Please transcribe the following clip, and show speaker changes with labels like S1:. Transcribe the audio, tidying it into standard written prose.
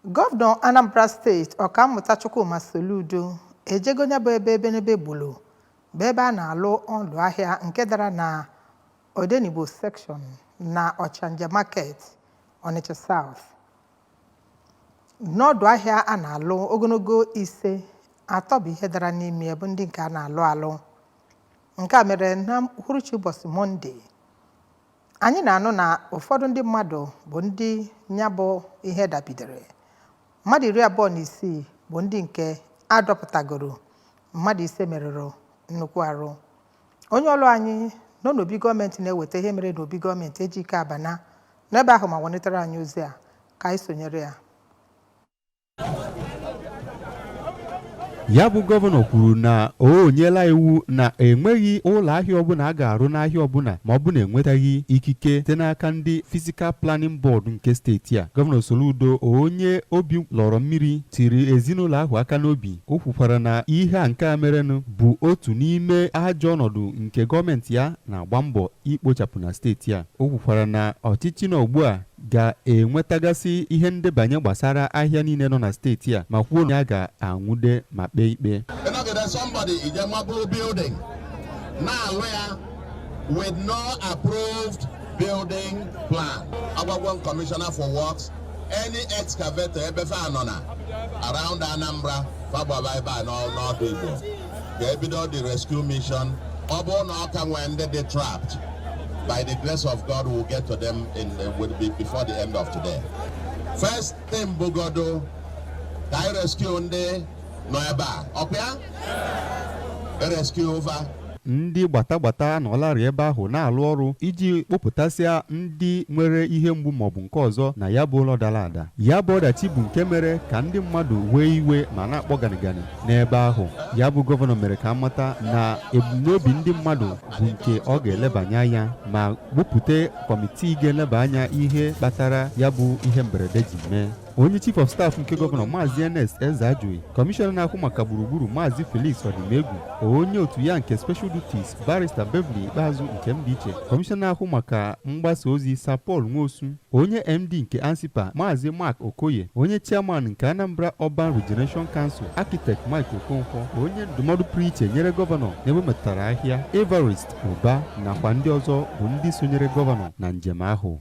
S1: Gọvanọ Anambra Steeti, Ọkammụta Chukwuma Soludo, ejego ya bụ ebe ebenebe gburu, bụ ebe a na-alụ ọdụ ahịa nke dara na Odenigbo Section na Ọchanja Market, Onitsha South. N'ọdụ ahịa a na-alụ ogologo ise, atọ bụ ihe dara n'ime ya bụ ndị nke a na-alụ alụ. Nke a mere na uhuruchi ụbọchị Mọnde. Anyị na-anụ na ụfọdụ ndị mmadụ bụ ndị ya bụ ihe dabidere. Mmadụ 26 bụ ndị nke a dọpụtagoro, mmadụ 5 merụrụ nnukwu arụ. Onye ọrụ anyị nọ n'obi gọọmenti na-eweta ihe mere n'obi gọọmenti, Ejike Abana, n'ebe ahụ ma welitere anyị ozi a ka anyị sonyere ya.
S2: Ya bụ gọvanọ kwuru na o nyela iwu na enweghị ụlọ ahịa ọbụla a ga-arụ n'ahịa ọbụla ma ọ bụ na enwetaghị ikike site n'aka ndị Physical Planning Board nke steeti a. Gọvanọ Soludo, onye obi lọrọ mmiri, tiri ezinụlọ ahụ aka n'obi. O kwukwara na ihe a nke a merenụ bụ otu n'ime ajọ ọnọdụ nke gọọmenti ya na-agba mbọ ikpochapụ na steeti a. O kwukwara na ọchịchị nọ ugbu a ga-enwetagasị ihe ndebanye gbasara ahịa niile nọ na steeti a, ma kwuo na ya ga-anwụde ma kpee ikpe.
S3: Ịnọgide somebody ije mabụrụ building na-alụ ya with no approved building plan. Agwagwo m Commissioner for Works, any excavator ebe fa nọ na around Anambra, fa gbaba ebe a n'ọdụ Igbo ga-ebido the rescue mission. Ọ bụrụ na ọ ka nwee ndị dị trapped, by the grace of God, we'll get to them in will be before the end of today. First thing bụgodo ka anyị rescue ndị nọ ebe a, ọkwa ya rescue over.
S2: Ndị gbata-gbata anọlarị ebe ahụ na-alụ ọrụ iji kpọpụtasịa ndị nwere ihe mgbu maọbụ nke ọzọ na ya bụ ụlọ dara ada. Ya bụ ọdachi bụ nke mere ka ndị mmadụ wee iwe ma na-akpọ ganigani n'ebe ahụ. Ya bụ gọvanọ mere ka amata na ebumnobi ndị mmadụ bụ nke ọ ga-elebanye anya ma wepụta kọmitii ga-eleba anya ihe kpatara ya bụ ihe mberede ji mee. Onye chief of staff nke gọvanọ, Maazị Ernest Ezeajughi, kọmishọna na-ahụ maka gburugburu, Maazị Felix Ọdịmegwu, onye otu ya nke special duties, Barrister Beverly Ikpeazụ nke Mbiche, kọmishọna na-ahụ maka mgbasa ozi, Sir Paul Nwosu, onye MD nke Ansippa, Maazị Mark Okoye, onye chairman nke Anambra Urban Regeneration Council, Architect Mike Okonkwo, onye ndụmọdụ pụrụ iche nyere gọvanọ n'ebe metụtara ahịa, Evarist Ụba, nakwa ndị ọzọ bụ ndị sonyere gọvanọ na njem ahụ.